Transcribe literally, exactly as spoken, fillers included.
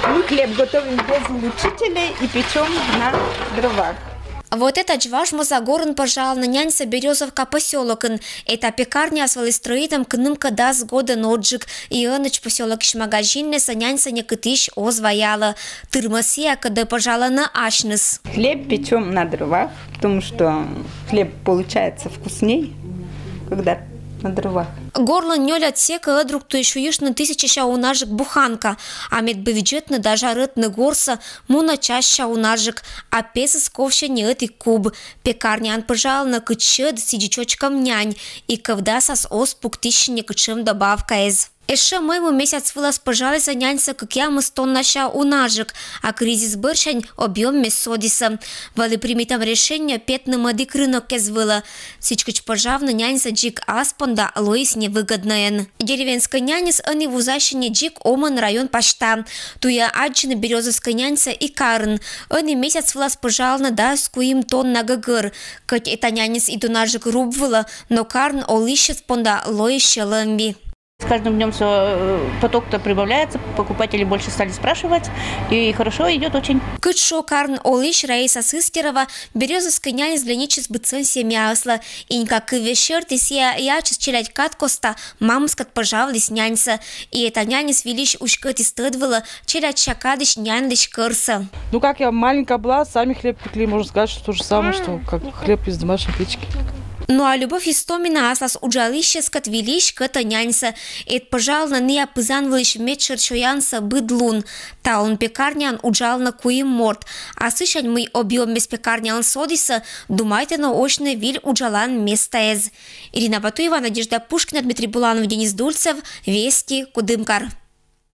Мы хлеб готовим без улучшителей и печем на дровах. Вот это чуваш моза горын пожалуй няньса Березовка поселокын. Это пекарня асвалис строитам кынымка дас года ноджик. И ыныч поселокысь магазиннеса няньса некытысь оз ваялы. Тырмасия кыдэ пожалуй на асьныс. Хлеб печем на дровах, потому что хлеб получается вкусней, когда на дровах. Горлын нёль отсека ӧдрук туй шуйышны тысячася унажик буханка, а мед бывидзетны да жаретны горса муна часся унажик, а песыс ковся неыт и куб. Пекарнян пожалуй на кычед сидзи чочкам нянь, и кӧвдасас оз пуктысь некычем добавкаез. Эшшо мӧйму месяц вылас пожалыса няньса кыкъямыс тоннася унажик, а кризис бӧрсянь объём мес содыса. Вали примитам решение петны мӧдик рынок кез вылэ. Сідзкыдз пожалуй на няньса дзик ас понда лоис невыгодноен. Деревенской няньыс ӧні вузасьны дзик омын район пасьта. Туя адӟыны Березовской няньса и карын. Ӧні месяц вылас пожалуй на дас куим тонна гӧгӧр. Кӧть эта няньыс и тоннажик руб вылэ, но карын олысьыс понда лоис сьӧлэмви. С каждым днем все, поток-то прибавляется, покупатели больше стали спрашивать, и хорошо идет очень. Кыдз шуэ карын олысь Раиса Сыстерова, Березовской няньыс вленитчис быдсэм семьяыслы. Инь как кывъяс серти, сія ачыс челядь кад коста мамыскад пожалуйыс няньса. И эта няньыс вильысь уськытыс тӧд вылэ челядьса кадысь няньлысь кӧрса. Ну, как я маленькая была, сами хлеб пекли, можно сказать, что то же самое, что как хлеб из домашней печки. Ну а Любовь Истомина аслас уджалысьыскад вильысь кӧтэ няньса. Эд пожалуй на ния пызан вылысь медшӧр сёянса быд лун. Талун пекарняын уджалны куим морт. А сысянь, мый объём мес пекарняын содыса, думайтэ но осьны виль уджалан местаез. Ирина Батуева, Надежда Пушкина, Дмитрий Буланов, Денис Дульцев, Вести, Кудымкар.